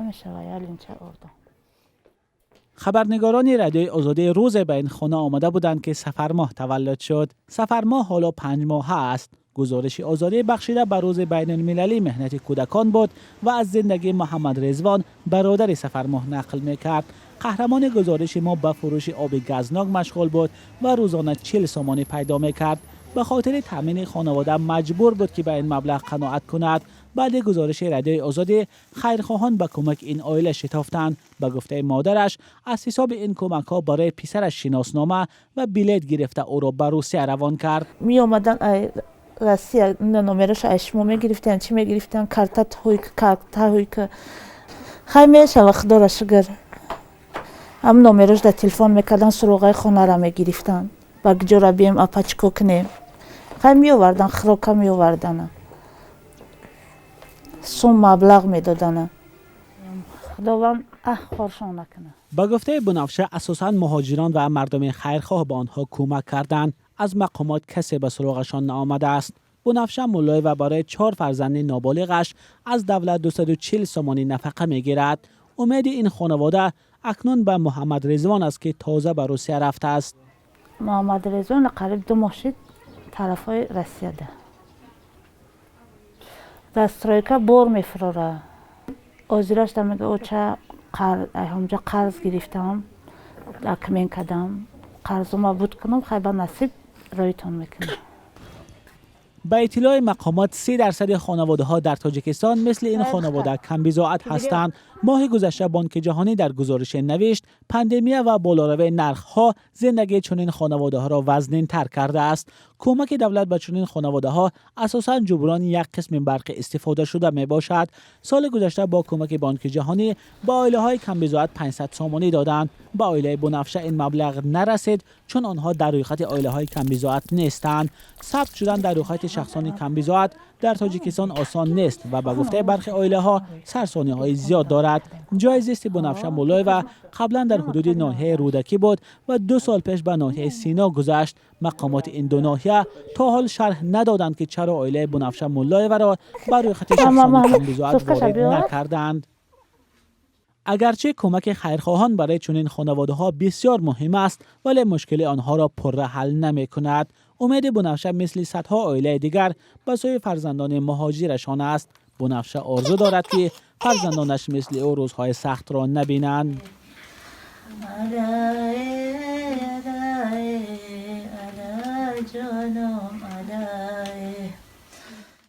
Ҳамеша ялинча ордам. Хабарнигорони Радиои Озодӣ рӯзе ба ин хона омада буданд, ки Сафармоҳ таваллуд шуд. Сафармоҳ ҳоло 5 моҳа аст. Гузориши Озодӣ бахшида ба Рӯзи байналмилалии меҳнати кӯдакон буд ва аз зиндагии Муҳаммад Резвон, бародари Сафармоҳ, нақл мекард. Қаҳрамони гузориши мо ба фурӯши оби газнок машғул буд ва рӯзона 40 сомонӣ пайдо мекард. Ба хотири таъмини хонавода маҷбур буд, ки ба ин маблағ қаноат кунад. Баъди гузориши Радиои Озодӣ хайрхоҳон ба кӯмаки ин оила шитофтанд. Ба гуфтаи модараш, аз ҳисоби ин кӯмакҳо барои писараш шиноснома ва билет гирифта, ӯро ба Русия равон кард. Меомадан Россия, номероша аз шумо мегирифтан, чӣ мегирифтан, картаҳои хай мешава. Худоро шукр, ҳам номерош дар телефон мекардан, суроғаи хонара мегирифтан, ба куҷора бием, апа, чӣ кор кунем. Хай меовардан, хӯрока меовардана, сум маблағ медодана. Худованд хоршон накунад. Ба гуфтаи Бунафша, асосан муҳоҷирон ва мардуми хайрхоҳ ба онҳо кӯмак карданд. Аз мақомот касе ба суроғашон наомадааст. Бунафша Муллоева барои чор фарзанди ноболиғаш аз давлат 240 сомонӣ нафақа мегирад. Умеди ин хонавода акнун ба Муҳаммад Резвон аст, ки тоза ба Русия рафтааст. Муҳаммад Резвон қариб 2 моҳ шид тарафҳои Россияда, дар стройка бор мефурора. Озирашда мега: «Оча, ҳамҷа қарз гирифтам, документ кардам, қарзума буд кунам, хай, ба насиб роитон мекунам». Ба иттилои мақомот, 30 дарсади хонаводаҳо дар Тоҷикистон мисли ин хонавода камбизоат ҳастанд. Моҳи гузашта Бонки Ҷаҳонӣ дар гузорише навишт, пандемия ва болоравии нархҳо зиндагии чунин хонаводаҳоро вазнинтар кардааст. Кӯмаки давлат ба чунин хонаводаҳо асосан ҷуброни як қисми барқи истифодашуда мебошад. Соли гузашта бо кӯмаки Бонки Ҷаҳонӣ ба оилаҳои камбизоат 500 сомонӣ доданд. Ба оилаи Бунафша ин маблағ нарасид, чун онҳо дар рӯйхати оилаҳои камбизоат нестанд. Сабт шудан дар рӯйхати шахсони камбизоат дар Тоҷикистон осон нест ва ба гуфтаи бархе оилаҳо сарсониҳои зиёд дорад. Ҷои зисти Бунафша Муллоева қаблан дар ҳудуди ноҳияи Рӯдакӣ буд ва 2 сол пеш ба ноҳияи Сино гузашт. Мақомоти ин ду ноҳия то ҳол шарҳ надоданд, ки чаро оилаи Бунафша Муллоеваро ба рӯйхати шахсони камбизоат ворид накарданд. Агарчи кӯмаки хайрхоҳон барои чунин хонаводаҳо бисёр муҳим аст, вале мушкили онҳоро пурра ҳал намекунад. Умеди Бунафша мисли садҳо оилаи дигар ба сӯи фарзандони муҳоҷирашон аст. Бунафша орзу дорад, ки фарзандонаш мисли ӯ рӯзҳои сахтро набинанд. Ҷоно.